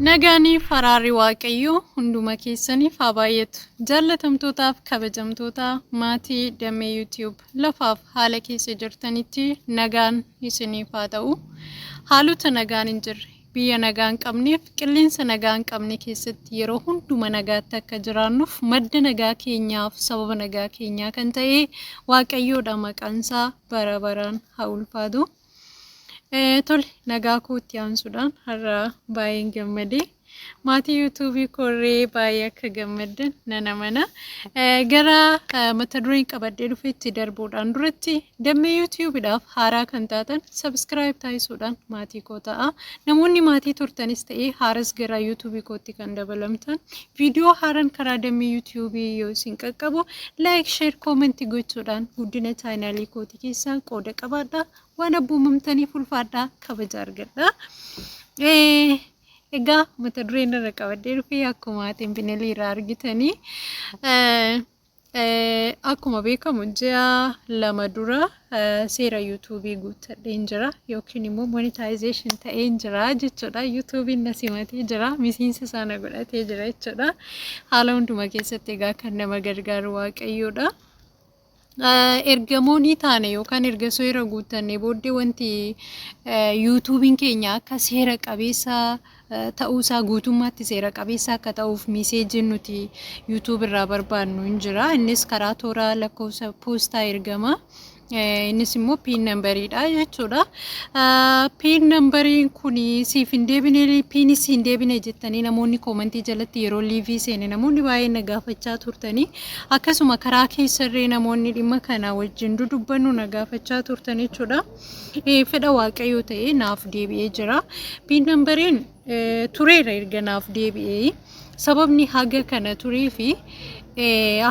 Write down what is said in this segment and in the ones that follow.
Nagaaniif araarri Waaqayyoo hunduma keessaniif haa baay'atu. Jaallatamtootaaf kabajamtoota maatii Damee YouTube lafaaf haala keessa jirtanitti nagaan isiniif haa ta'u. Haalota nagaan hin jirre, biyya nagaa hin qabneef qilleensa nagaa hin qabne keessatti yeroo hunduma nagaatti akka jiraannuuf madda nagaa keenyaaf sababa nagaa keenyaa kan ta'e Waaqayyoodha, maqaansaa bara baraan haa ulfaatu. Tole, nagaa kootti aansuudhaan har'a baay'een gammade. Maatii yuutuubii koorree baay'ee akka gammaddan nan amana. Gara mata dureen qabadhee dhufetti darbuudhaan duratti Dammee yuutuubiidhaaf haaraa kan taatan subscribe taasisuudhaan maatii koo ta'a. Namoonni maatii turtanis ta'ee haaras gara yuutuubii kootti kan dabalamtan viidiyoo haaraan karaa Dammee yuutuubii yoo isin qaqqabu like, share, comment gochuudhaan guddina chaanaalii kootii keessaa qooda qabaadha. Waan abboomamtaniif ulfaadhaa, kabaja argadha. Egaa mata dureen irra qabadhee dhufe akkuma thumbnailii irraa argitanii, akkuma beekamu ji'a 2 dura seera yuutuubii guuttadheen jira yookiin immoo monetization ta'een jira jechuudha. Yuutuubiin na simatee jira, miseensa isaa na godhatee jira jechuudha. Haala hunduma keessatti egaa kan nama gargaaru Waaqayyoodha. Erga moonii taane yookaan erga seera guuttannee booddee wanti yuutuubiin keenya akka seera qabeessa ta'uusaa, guutummaatti seera qabeessa akka ta'uuf miiseejiin nuti yuutuub irraa barbaadnu hin jira. Innis karaa toora lakkoofsa poostaa ergama. Innis immoo PIN numberiidha jechuudha. PIN numberiin kun siif hin deebine, PINis hin deebine jettanii namoonni commentii jalatti yeroo live seene namoonni baay'een na gaafachaa turtanii, akkasuma karaa keessarree namoonni dhimma kana wajjin dudubbannu na gaafachaa turtan jechuudha. Fedha Waaqayyoo ta'ee naaf deebi'ee jira. PIN numberiin tureera erga naaf deebi'ee. Sababni haga kana turee fi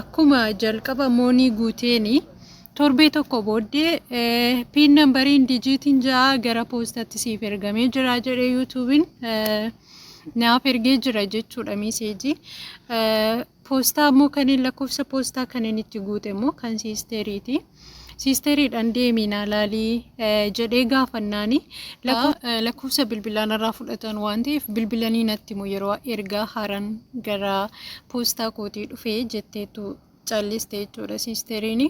akkuma jalqaba moonii guuteeni torbee tokko booddee PIN numberiin digitiin 6 gara poostatti siif ergamee jira jedhee yuutuubiin naaf ergee jira jechuudha miiseejii. Poostaa immoo kanneen lakkoofsa poostaa kanneen itti guute immoo kan siisteriiti. Siisteriidhaan deemii naa laalii jedhee gaafannaani lakkoofsa bilbilaa narraa fudhatan waan ta'eef bilbilanii natti himu yeroo ergaa haaraan gara poostaa kootii dhufee jetteetu calliste jechuudha siisteriin.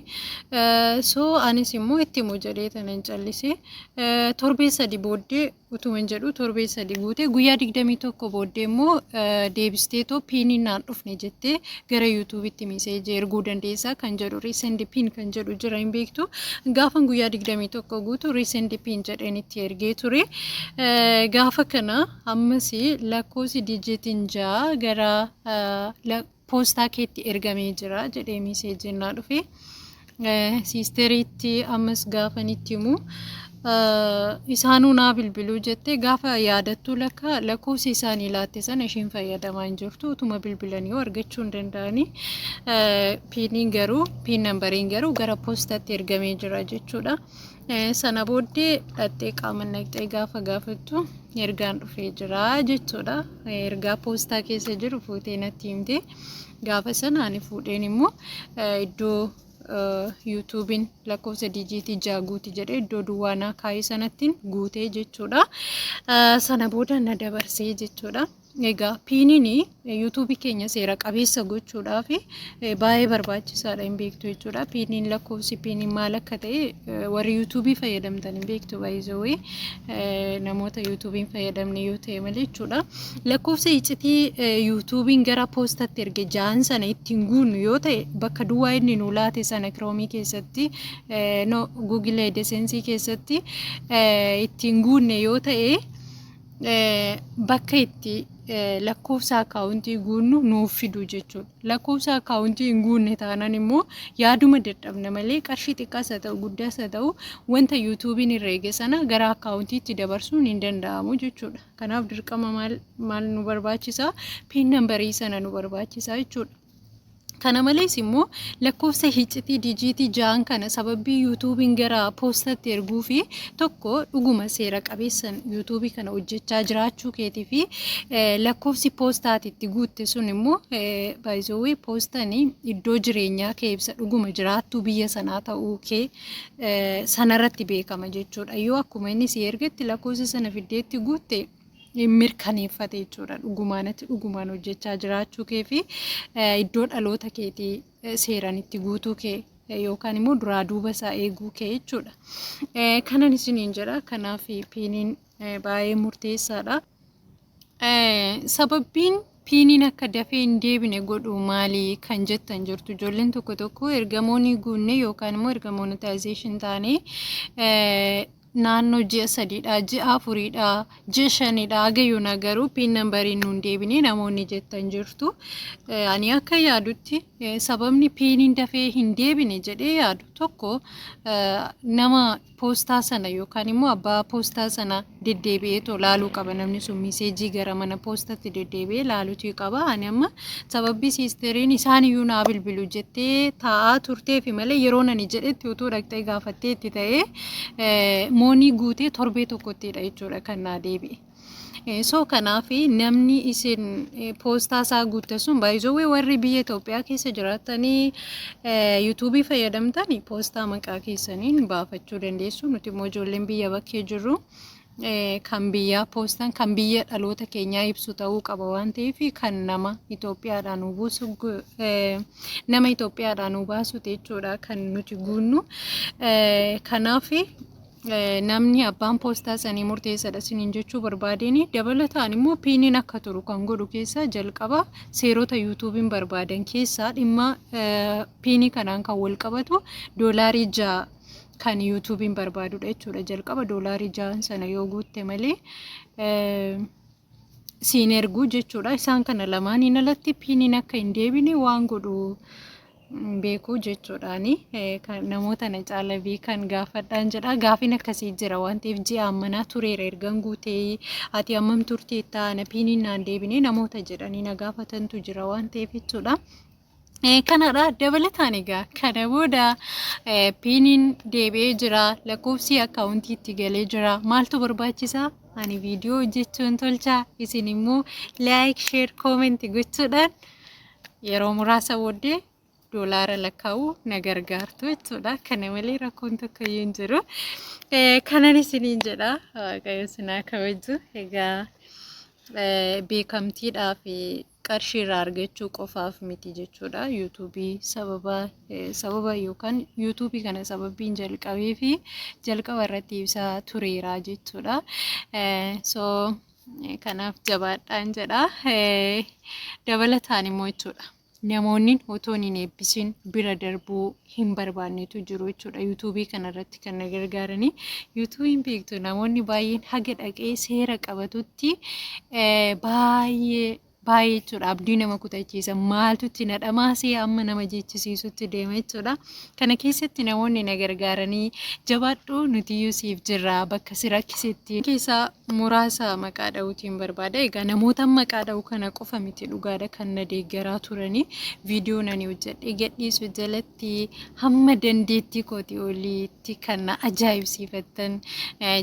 So anis immoo itti himu jedhee tanan callise. Torbee 3 booddee utuman jedhu torbee 3 guute, guyyaa 21 booddee immoo deebisteetoo PINiin naan dhufne jettee gara yuutuubitti miseejii erguu dandeessaa kan jedhu, resend PIN kan jedhu jira hin beektu. Gaafan guyyaa 21 guutu resend PIN jedheen itti ergee ture. Gaafa kana ammas lakkoofsi digitiin 6 gara poostaa keetti ergamee jira jedhee miseejiin naa dhufe. Siisteriitti ammas gaafan itti himu isaanuu naa bilbiluu jettee gaafa yaadattuu lakka lakkoofsa isaanii laatte sana isheen fayyadamaa hin jirtu, utuma bilbilanii argachuu hin danda'anii. PINiin garuu, PIN numberiin garuu gara poostatti ergamee jira jechuudha. Sana booddee dhattee qaama naqxee gaafa gaafattu ergaan dhufee jira jechuudha. Ergaa poostaa keessa jiru fuutee natti himte. Gaafa sana ani fuudheen immoo iddoo yuutuubiin lakkoofsa digitii 6 guuti jedhee iddoo duwwaa naa kaayee sanattiin guutee jechuudha. Sana booda na dabarsee jechuudha. Egaa PINiin yuutuubii keenya seera qabeessa gochuudhaaf baay'ee barbaachisaadha hin beektu jechuudha. PINiin, lakkoofsi PINiin maal akka ta'e warri yuutuubii fayyadamtan hin beektu, baay'ee namoota yuutuubiin fayyadamne yoo ta'e malee jechuudha. Lakkoofsa iccitii yuutuubiin gara poostatti erge ja'an sana ittiin guunnu yoo ta'e, bakka duwwaa inni nu laate sana Kiroomii keessatti, no, Google AdSense keessatti ittiin guunne yoo ta'e, bakka itti lakkoofsa akkaawuntii guunnu nuuf fidu jechuudha. Lakkoofsa akkaawuntii hin guunne taanaan immoo yaaduma dadhabna malee qarshii xiqqaas haa ta'u guddaas haa ta'u wanta yuutuubiin herreege sana gara akkaawuntiitti dabarsuun hin danda'amu jechuudha. Kanaaf dirqama maal maal nu barbaachisa? PIN numberii sana nu barbaachisa jechuudha. Kana malees immoo lakkoofsa iccitii digitii 6n kana sababii yuutuubiin gara poostatti erguu fi tokko dhuguma seera qabeessan yuutuubii kana hojjechaa jiraachuu keetii fi lakkoofsi poostaati itti guutte sun immoo, baay'izowwee, poostanii iddoo jireenyaa kee ibsa, dhuguma jiraattuu biyya sanaa ta'uu kee sanarratti beekama jechuudha. Yoo akkuma inni si ergetti lakkoofsa sana fiddeetti guutte Mirkaneeffate jechuudha. Dhugumaan ati dhugumaan hojjechaa jiraachuu kee fi iddoo dhaloota keetii seeraan itti guutuu kee yookaan immoo duraa duuba isaa eeguu kee jechuudha. Kanan isiniin jedha. Kanaaf PINiin baay'ee murteessaadha. Sababbiin PINiin akka dafee hin deebine godhu maali kan jettan jirtu. Ijoolleen tokko tokko erga money guunne yookaan immoo erga monetization taane naannoo ji'a 3dha, ji'a 4dha, ji'a 5dha, haga yoona garuu PIN numberiin nuun deebine namoonni jettan jirtu. Ani akka yaadutti sababni PINiin dafee hin deebine jedhee yaadu tokko, nama poostaa sana yookaan immoo abbaa poostaa sana deddeebi'eetoo laaluu qaba. Namni sun message gara mana poostatti deddeebi'ee laaluutii qaba. Ani amma sababbii sisteriin isaan iyyuu naa bilbilu jettee taa'aa turteefi malee, yeroo nani jedhetti utuu dhaqxee gaafattee itti ta'ee, money guutee torbee tokkottidha jechuudha kan naa deebi'e. So kanaaf namni isin poostaa isaa guutte sun, baay'isoo warri biyya Itoophiyaa keessa jiraatanii YouTubeii fayyadamtanii poostaa maqaa keessaniin baafachuu dandeessu. Nuti immoo ijoolleen biyya bakkee jirru kan biyya poostaan kan biyya dhaloota keenyaa ibsu ta'uu qaba waan ta'eef, kan nama Itoophiyaadhaan nu buusu, nama Itoophiyaadhaan nu baasu jechuudha kan nuti guunnu. Kanaaf namni abbaan poostaa sanii murteessadha isiniin jechuu barbaadeen. Dabalataan immoo PINiin akka turu kan godhu keessaa jalqaba seerota YouTubeiin barbaadan keessaa dhimma PINii kanaan kan wal qabatu doolaarii 6 kan YouTubeiin barbaadudha jechuudha. Jalqaba doolaarii 6n sana yoo guutte malee siin erguu jechuudha. Isaan kana lamaaniin alatti PINiin akka hin deebine waan godhu beekuu jechuudhaani, namoota na caala beekan gaafadhaan jedha. Gaafiin akkasii jira waan ta'eef, ji'a ammanaa tureera ergan guutee, ati hammam turteetta, ana PINiin naan deebine namoota jedhanii na gaafatantu jira waan ta'eef jechuudha. Kanadha. Dabalataan egaa kana booda PINiin deebi'ee jira, lakkoofsi accountii itti galee jira. Maaltu barbaachisaa? Ani viidiyoo hojjechuun tolcha, isin immoo like, share, comment gochuudhaan yeroo muraasa booddee doolaara lakkaa'uu na gargaartu jechuudha. Kana malee rakkoon tokko iyyuu hin jiru. Kanan isiniin jedha. Waaqayyo isin haa kabaju. Egaa beekamtiidhaa fi qarshii irraa argachuu qofaaf miti jechuudha. YouTubeii sababa yookaan YouTubeii kana sababiin jalqabee fi jalqaba irratti ibsaa tureera jechuudha. So kanaaf jabaadhaan jedha. Dabalataan immoo jechuudha, namoonni otoo hin eebbisin bira darbuu hin barbaannetu jiru jechuudha. YouTubeii kanarratti kan na gargaaranii. YouTubeiin beektu, namoonni baay'een haga dhaqee seera qabatutti baay'ee baay'ee jechuudha, abdii nama kutachiisa. Maaltu itti na dhamaasee amma nama jechisiisutti deema jechuudha. Kana keessatti namoonni na gargaaranii, "Jabaadhu, nutiyyuu siif jirra," bakka si rakkisetti keessaa muraasa maqaa dha'uutiin barbaada. Egaa namoota maqaa dha'u kana qofa miti dhugaadha kan na deeggaraa turanii. Viidiyoo nani hojjedhe gadhiisu jalatti hamma dandeettii kootii oliitti kan na ajaa'ibsiifattan,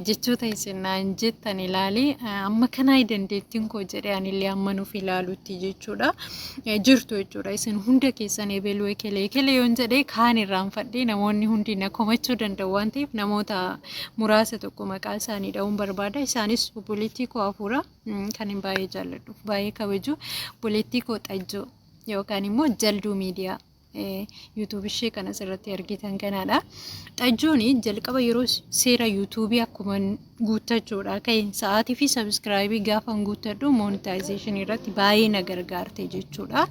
jechoota isin naan jettan ilaalee, amma kanaa dandeettiin koo jedhee anillee amma nuuf ilaalutti jechuudha jirtu jechuudha. Isin hunda keessan ebeluu, ekelee ekelee yoon jedhee kaan irraanfadhee namoonni hundi na komachuu danda'u waan ta'eef, namoota muraasa tokko maqaa isaanii dha'uun barbaada. Isaanis obboleettii koo hafuura kan hin baay'ee jaalladhuuf baay'ee kabaju, obboleettii koo Xajjoo yookaan immoo Jalduu Miidiyaa, YouTube ishee kan asirratti argitan kanaadha. Xajjoon jalqaba yeroo seera YouTubeii akkuma guuttachuudha ka'e, sa'aatii fi subscribeii gaafa guuttadhu monetizationii irratti baay'ee na gargaarte jechuudha.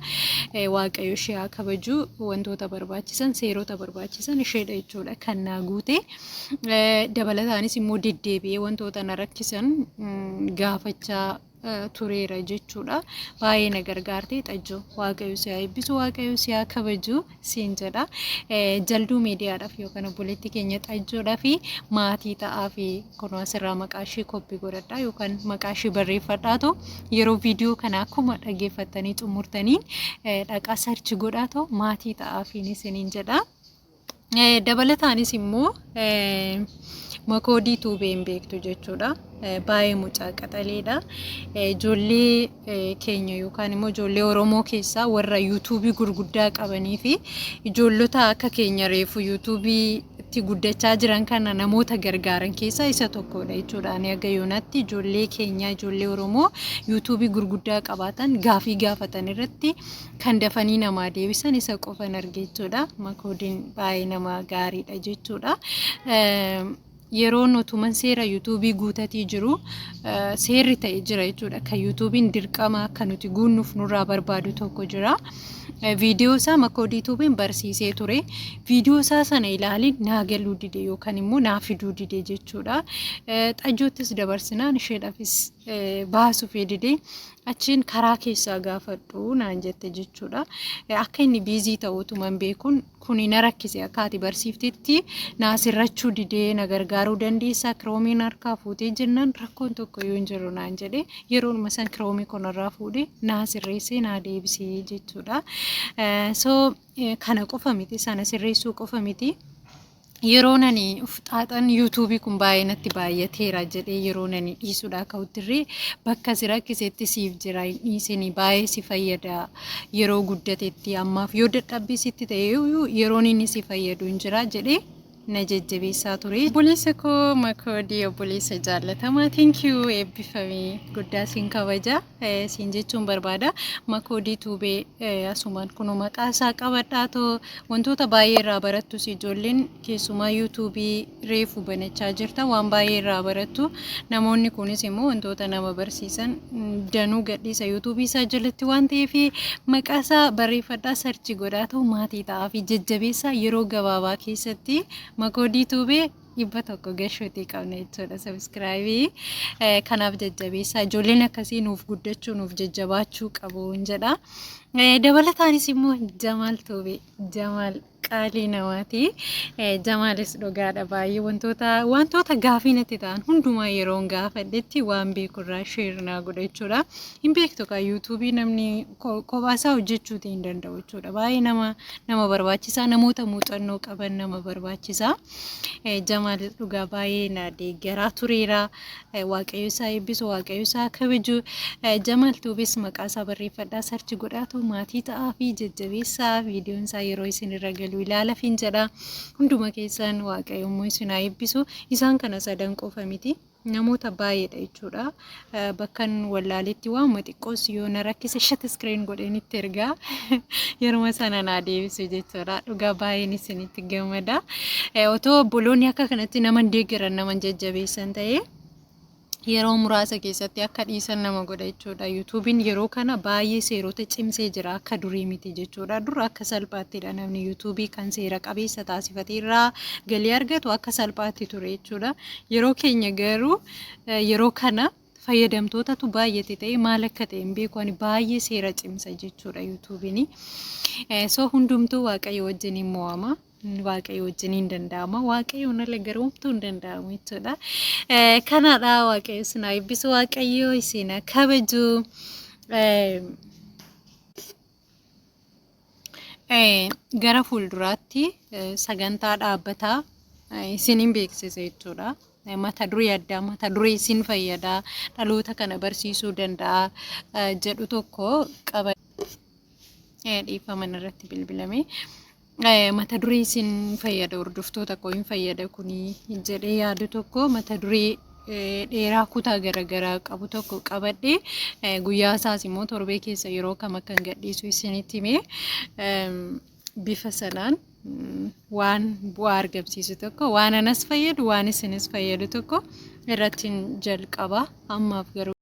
Waaqayyo ishee haa kabaju. Wantoota barbaachisan, seerota barbaachisan isheedha jechuudha kan naa guute. Dabalataanis immoo deddeebi'ee wantoota na rakkisan gaafachaa tureera jechuudha. Baay'ee na gargaarte Xajjoo. Waaqayyo si haa eebbisu, Waaqayyo si haa kabaju siin jedha. Jalduu Miidiyaadhaaf yookaan obboleettii keenya Xajjoodhaaf maatii ta'aa fi kunoo asirraa maqaa ishee copy godhadhaa yookaan maqaa ishee barreeffadhaatu, yeroo viidiyoo kana akkuma dhaggeeffattanii xumurtaniin dhaqaa search godhaatu maatii ta'aafiin isiniin jedha. Dabalataanis immoo Makoodii Tuubeen beektu jechuudha. Baay'ee mucaa qaxaleedha. Ijoollee keenya yookaan immoo ijoollee Oromoo keessaa warra YouTubeii gurguddaa qabanii fi ijoollota akka keenya reefu YouTubeii itti guddachaa jiran kana namoota gargaaran keessaa isa tokkodha jechuudha. Ani haga yoonaatti ijoollee keenya ijoollee Oromoo yuutuubii gurguddaa qabaatan gaafii gaafatan irratti kan dafanii namaa deebisan isa qofan arge jechuudha. Makoodiin baay'ee nama gaariidha jechuudha. Yeroon otuman seera yuutuubii guutatii jiru seerri ta'e jira jechuudha. Kan yuutuubiin dirqama akka nuti guunnuuf nurraa barbaadu tokko jira. Viidiyoo isaa Makoodii Tuubiin barsiisee ture. Viidiyoo isaa sana ilaaliin naa galuu dide yookaan immoo naa fiduu dide jechuudha. Xajjoottis dabarsinaan isheedhaafis baasuuf dide. Achiin karaa keessaa gaafadhu naan jette jechuudha. Akka inni biizii ta'u utuman beekuun kuni na rakkise akka ati barsiiftetti naa sirrachuu didee na gargaaruu dandeessaa kiroomiin harkaa fuutee jennaan rakkoon tokko yoo hin jiru naan jedhe yeroonuma san kiroomii kanarraa fuudhee naa sirreessee naa deebisee jechuudha. So kana qofa miti sana sirreessuu qofa miti. Yeroo nani uf xaaxan yuutuubii kun baay'ee natti baay'ateera jedhee yeroo nani dhiisuudha ka'uttirree bakka si rakkisetti siif jira hin dhiisini baay'ee si fayyada yeroo guddatetti ammaaf yoo dadhabbii sitti ta'e yeroon inni si fayyadu hin jira jedhee na jajjabeessaa ture. Obboleessa koo Makoodii obboleessa jaallatamaa thank you eebbifamii guddaa siin kabaja. Siin jechuun barbaada. Makoodii Tuubee asumaan kunoo maqaa isaa qabadhaa too wantoota baay'ee irraa barattus ijoolleen keessumaa yuutuubii reefu banachaa jirta waan baay'ee irraa barattu namoonni kunis immoo wantoota nama barsiisan danuu gadhiisa yuutuubii isaa jalatti waan ta'eef maqaa isaa barreeffadhaa sarchi godhaa too maatii ta'aa fi jajjabeessaa yeroo gabaabaa keessatti Makoodii Tuubee 100 gashuutii qabna jechuudha sabiskiraayibii kanaaf jajjabeessaa ijoolleen akkasii nuuf guddachuu nuuf jajjabaachuu qabu jedha. Dabalataanis immoo Jamaal Tuubee Jamaal qaalii namaati. Jamaalis dhugaadha baay'ee wantoota wantoota gaafii natti ta'an hundumaa yeroon gaafadhetti waan beekurraa sheer naa godha jechuudha. Hin beektu kaa yuutuubii namni kophaa isaa hojjechuutii hin danda'u jechuudha. Baay'ee nama nama barbaachisa namoota muuxannoo qaban nama barbaachisa. Jamaal dhugaa baay'ee na deeggaraa tureera. Waaqayyo isaa eebbisu, Waaqayyo isaa kabaju. Jamaal Tuubis maqaa isaa barreeffadhaa sarchi godhaatu maatii ta'aa fi jajjabeessaa viidiyoon isaa yeroo isin irra galu ilaalafiin jedha. Hunduma keessan Waaqayyo immoo isin haa eebbisu. Isaan kana sadan qofa miti. Namoota baay'eedha jechuudha. Bakkan wallaaletti waanuma xiqqoos yoo na rakkise shat iskiriin godheen itti ergaa yeruma sana naa deebisu jechuudha. Dhugaa baay'een isinitti gammada. Otoo obboloonni akka kanatti nama hin deeggaran nama hin jajjabeessan ta'ee yeroo muraasa keessatti akka dhiisan nama godha jechuudha. Yuutuubiin yeroo kana baay'ee seerota cimsee jira akka durii miti jechuudha. Dur akka salphaattidha namni yuutuubii kan seera qabeessa taasifatee irraa galii argatu akka salphaatti ture jechuudha. Yeroo keenya garuu yeroo kana fayyadamtootatu baay'ate ta'e maal akka ta'e hin beeku ani baay'ee seera cimsa jechuudha yuutuubiin. So hundumtuu Waaqayyo wajjin hin mo'ama. Waaqayyo wajjin hin danda'ama. Waaqayyoon ala garuu homtuu hin danda'amu jechuudha. Kanaadha Waaqayyo isin haa eebbisu. Waaqayyo isin haa kabaju. Gara fuulduraatti sagantaa dhaabbataa isiniin beeksisa jechuudha. Mata duree addaa, mata duree isin fayyada, dhaloota kana barsiisuu danda'a jedhu tokko qaba. Dhiifama irratti bilbilame. Mata duree isin fayyada hordoftoota koo hin fayyada kuni jedhee yaadu tokko mata duree dheeraa kutaa garaagaraa qabu tokko qabadhe guyyaa isaas immoo torbee keessa yeroo kam akkan gadhiisu isinitti hime bifa sanaan waan bu'aa argamsiisu tokko waan anas fayyadu waan isinis fayyadu tokko irratti jalqaba ammaaf garuu.